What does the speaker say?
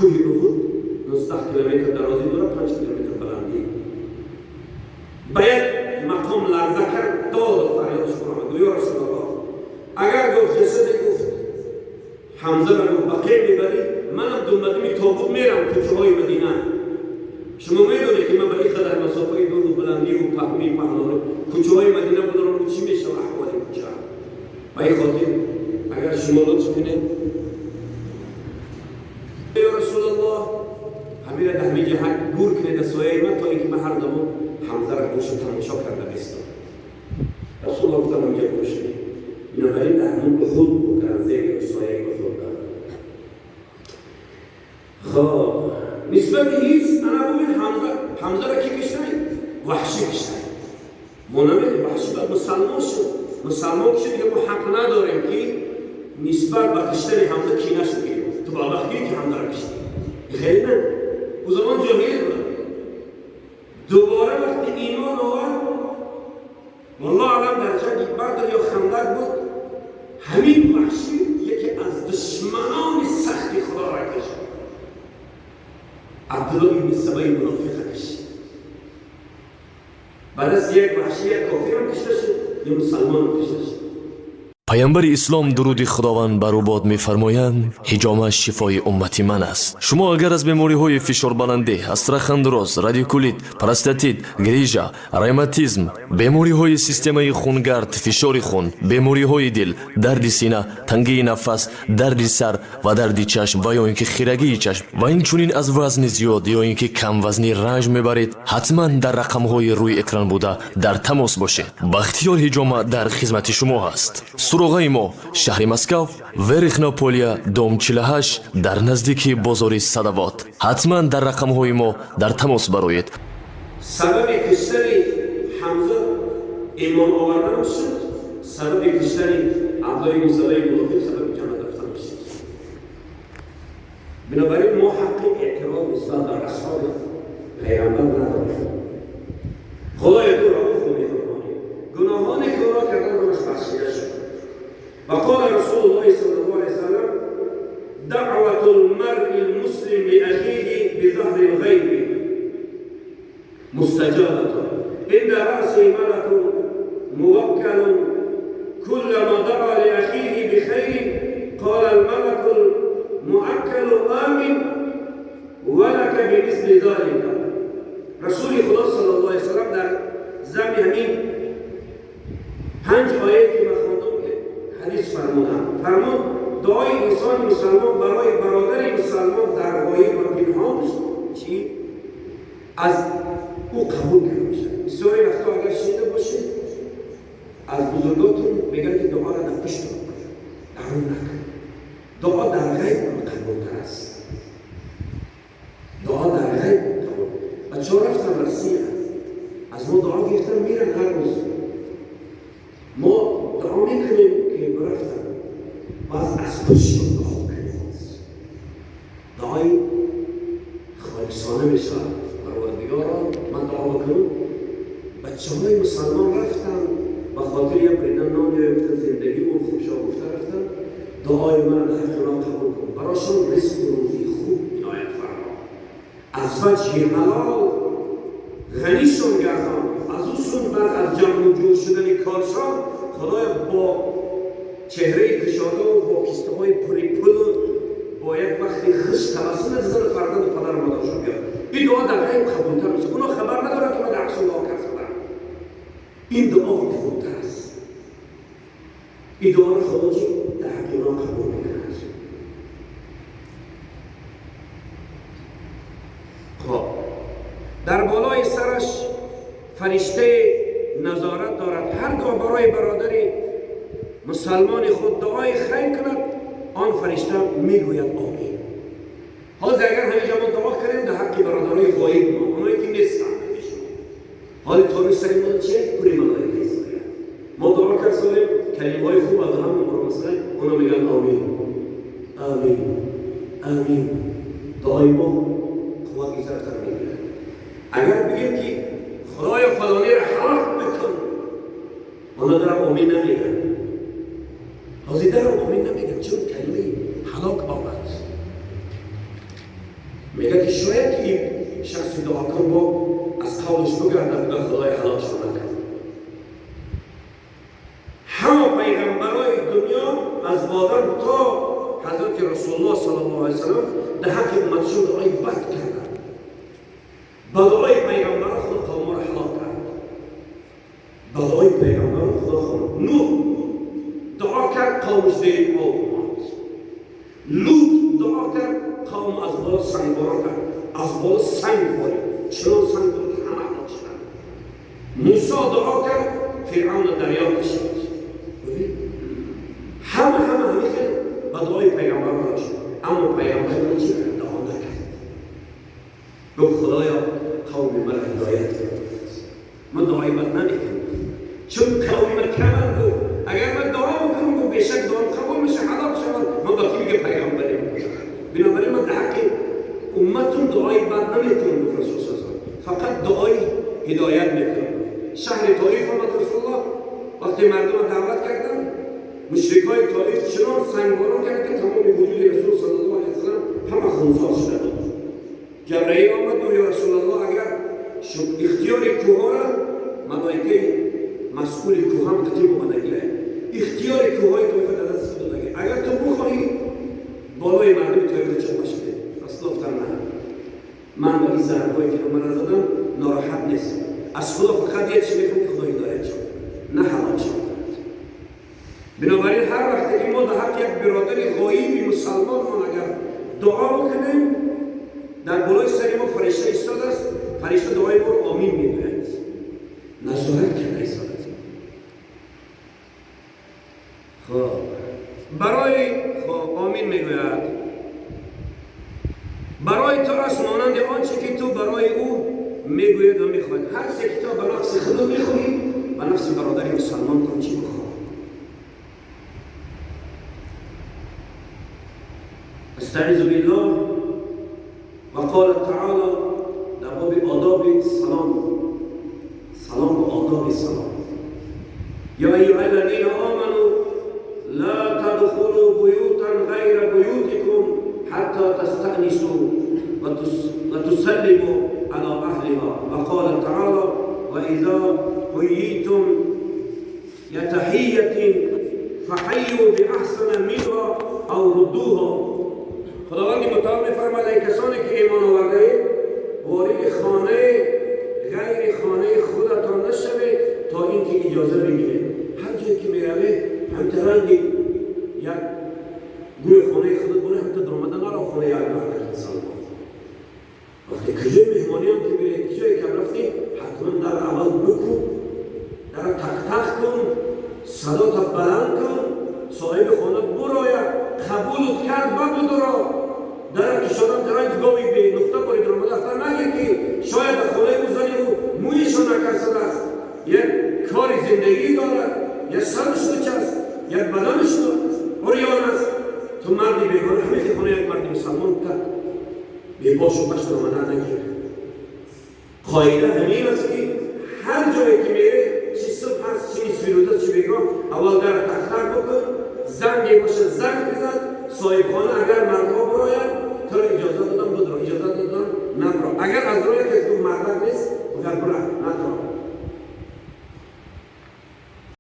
Кӯҳи Уҳуд 19 километр дарозӣ дорад, 5 километр баландӣ. Ба як мақом ларза кард, доду фарёдаш баромад. Гӯё Расулаллоҳ, агар гуфт ҷасаде, гуфт Ҳамзаро, гуфт Бақеъ мебарӣ, манам думбадуми тобут мерам кӯчаҳои Мадина. Шумо медонед, ки ман ба ин қадар масофаи дуру баландиву паҳмӣ паҳнорӣ кӯчаҳои Мадина бударам, чӣ мешава аҳволи кӯча? Ба ин хотир агар шумо лутф кунед, ё Расулаллоҳ, ҳамира дар ҳамин ҷаҳат гур кунед дар сояи ман, то ин ки ман ҳар замон Ҳамзаро гӯша тамошо карда бистам. Расулаллоҳ гуфтанд, ҳаминҷа гӯш кунед. Бинобар ин дар ҳамон Уҳуд карданд, зери сояи Уҳуд. Хоб, нисбати ҳис ана бубин, Ҳамза, Ҳамзаро ки киштай? Ваҳшӣ киштай. Мо намедонем, Ваҳшӣ баъд мусалмон шуд. Мусалмон шуд, дига мо ҳақ надорем, ки нисбат ба киштани Ҳамза кина шуд гирем. Ту ба вақте ки Ҳамзаро киштӣ, хеле на, ӯ замон ҷоҳил буд. Дубора вақти имон овард, валлоҳ алам, дар ҷанги Бадр ё Хандак буд, ҳамин Ваҳшӣ яке аз душманони сахти Худоро кишт, Абдулло ибни Сабаи мунофиқа кишт. Ба дасти як Ваҳшӣ як кофирам кишта шуд, ё мусалмонам кишта шуд. Паямбари ислом, дуруди Худованд бар ӯ бод, мефармоянд: «Ҳиҷома шифои уммати ман аст». Шумо агар аз бемориҳои фишорбаландӣ, остеохондроз, радикулит, простатит, грижа, ревматизм, бемориҳои системаи хунгард, фишори хун, бемориҳои дил, дарди сина, тангии нафас, дарди сар ва дарди чашм ва ё ин ки хирагии чашм ва инчунин аз вазни зиёд ё ин ки камвазнӣ ранҷ мебаред, ҳатман дар рақамҳои рӯи экран буда дар тамос бошед. Бахтиёр Ҳиҷома дар хизмати шумо ҳаст. Суроғаи мо: шаҳри Москав, Верхнее Поле, дом 48, дар наздики бозори Садовод. Ҳатман дар рақамҳои мо дар тамос бароед. Сабаби киштани Ҳамза имон оварданам шуд, сабаби киштани Абдулло ибни Сабаи мунофиқ сабаби ҷаннат рафтанам шуд. Бинобар ин мо ҳаққи эътироз нисбат ба асҳоби пайғамбар надорем. Худоя, ту рауфу меҳрубонӣ, гуноҳоне ки онҳо кардан, ҳамаш бахшида шуд. وقال رسول الله صلى الله عليه وسلم: دعوة المرء المسلم لأخيه بظهر الغيب مستجابة، عند رأسه ملك موكل، كلما دعا لأخيه بخير قال الملك المؤكل: آمين ولك بمثل ذلك. رسول خدا صلى الله عليه وسلم در ضمن همین پنج آیه که من خواندم حدیث فرمودم، فرمود دعای انسان مسلمان برای برادر مسلمان در غایب و پنهانش چی؟ از او قبول کرده میشه. بسیاری وقتا اگر شنیده باشید از بزرگاتون، میگن که دعا را در پشت بکن، در رو نکن. دعا در غیب قبول است. دعا در غیب قبول. بچه ها رفتن روسیه، از ما دعا گرفتن، میرن. هر روز ما دعا میکنیم که برفتن، باز از پشت دعا کنیم، دعای خالصانه میشه. پروردگارا، من دعا بکنم، بچه های مسلمان رفتن به خاطر یه بریدن نان یا گفتن زندگیمون خوب شد، گفته رفتن، دعای من در حق اونا قبول کن، براشون رزق و روزی خوب عنایت فرما، از وجه حلال غنیشون گردان. از اون سون بعد از جمع و جور شدن کارشان، خدای، با چهره کشاده و با کیسته های پری پول و با یک وقتی خوش تبسم از زن فرزند و پدر و مادرشون بیاد. این دعا در غیب قبولتر میشه. اونا خبر ندارن که من در حق دعا کردم. این دعا قبولتر است. این دعا رو خدا چی در حق اونا قبول میکند. خب، در بالای سرش فرشته نظارت دارد. هرگاه برای برادر مسلمان خود دعای خیر کند، آن فرشته میگوید آمین. حالا اگر همینجا ما دعا کنیم در حق برادرای غایب ما، اونایی که نیستن پیش ما، حال تاریخ سر ما چیه؟ پوری ملائکه است. ما دعا کردیم، کلمه های خوب از هم رو مثلا اونا میگن آمین، آمین، آمین. دعای ما قوت طرفتر میگیره. اگر بگیم که خدای فلانی را هلاک بکن، اونا در آمین نمیگن. حاضر در آمین نمیگن، چون کلمه هلاک آمد. میگه که شاید که این شخص دعا کن با از قولش بگردد به خدای هلاکش نکرد. همه پیغمبرای دنیا از آدم تا حضرت رسول الله صلی الله علیه وسلم در حق امتشون دعای بد کردن. با دعای پیغمبر خدا قوم را هلاک کرد. با دعای پیغمبر خدا قوم نوح دعا کرد قومش زیر آب اومد. لوط دعا کرد قوم از بالا سنگ باران کرد، از بالا سنگ بارید، چنان سنگ بارید که همه هلاک شدند. موسی دعا کرد فرعون دریا کشید. همه همه همه خیلی با دعای پیغمبر هلاک شد. اما پیغمبر چی کرد؟ دعا نکرد. گفت خدایا قوم مرا هدایت کن. من دعای بد نمیکنم، چون قوم من کمن. گفت اگر من دعا بکنم گفت بیشک دعام قبول میشه، هلاک شود. من با کی میگه پیغمبری؟ بنابراین من در حق امتون دعای بد نمیکنم. گفت رسول الله فقط دعای هدایت میکنم. شهر طائف آمد رسول الله، وقتی مردم دعوت کردن مشرکای طائف چنان سنگباران کرد که تمام وجود رسول صلی الله علیه وسلم همه خونسا شده بود. جبرئیل آمد و یا رسول الله اگر اختیار کوه را ملائکه مسئول کوه هم قطعی آمدگی اختیار کوههای طائف در دست دادگی، اگر تو بخواهی بالای مردم طائف چاپش بده. رسول الله گفتن نه، من با این ضربهایی که من زدم ناراحت نیستم. از خدا فقط یک چیز میخوام که خدا هدایت شد، نه هلاک شد. بنابراین هر وقتی که ما در حق یک برادر غایب مسلمان اگر دعا بکنیم، در بالای سر ما فرشته ایستاده است، فرشته دعای ما رو آمین میگوید، نظارت کرده ایستاده است. خب برای خب آمین میگوید. برای تو است مانند آنچه که تو برای او میگوید و میخواهد. هر چه که تو به نفس خود میخواهی به نفس برادر مسلمان تو چی بخواه. استعیذ بالله. وقال تعالی در باب آداب سلام، سلام و آداب سلام: یا ایها الذین آمنوا لا تدخلوا بیوتا غیر بیوتکم حتی تستأنسوا وتسلموا على أهلها. وقال تعالى وإذا حييتم بتحية فحيوا بأحسن منها أو ردوها. خداوند متعال می‌فرماید ای کسانی که ایمان آورده وارد خانه غیر خانه خودتان نشوید تا اینکه اجازه بگیرید. هر جایی که میروی همچنان یک گوی خانه خودت برو، حتی در آمدن نرو خانه یک مرد مسلمان. وقتی کجای مهمانی هم که میری، کجایی که رفتی، حتما در اول بکو، در تق تق کن، صدا تا بلند کن، صاحب خانه براید قبولت کرد بعد بدرا. در کشادن ترنج گاوی به نقطه باری در آمده اصلا نگه که شاید خانه او زنی او مویشو نکرسده است، یک کار زندگی دارد، یک سرش لچ است، یک بدنش عریان است. تو مردی بیگانه همه خانه یک مرد مسلمان تا به باش و پشت آمدن نگیر. قاعده همین است که هر جایی که میره، چی صبح هست، چی نصف روز است، چی بیگاه، اول در تق تق بکن، زنگی باشه زنگ بزن. صاحب خانه اگر مرد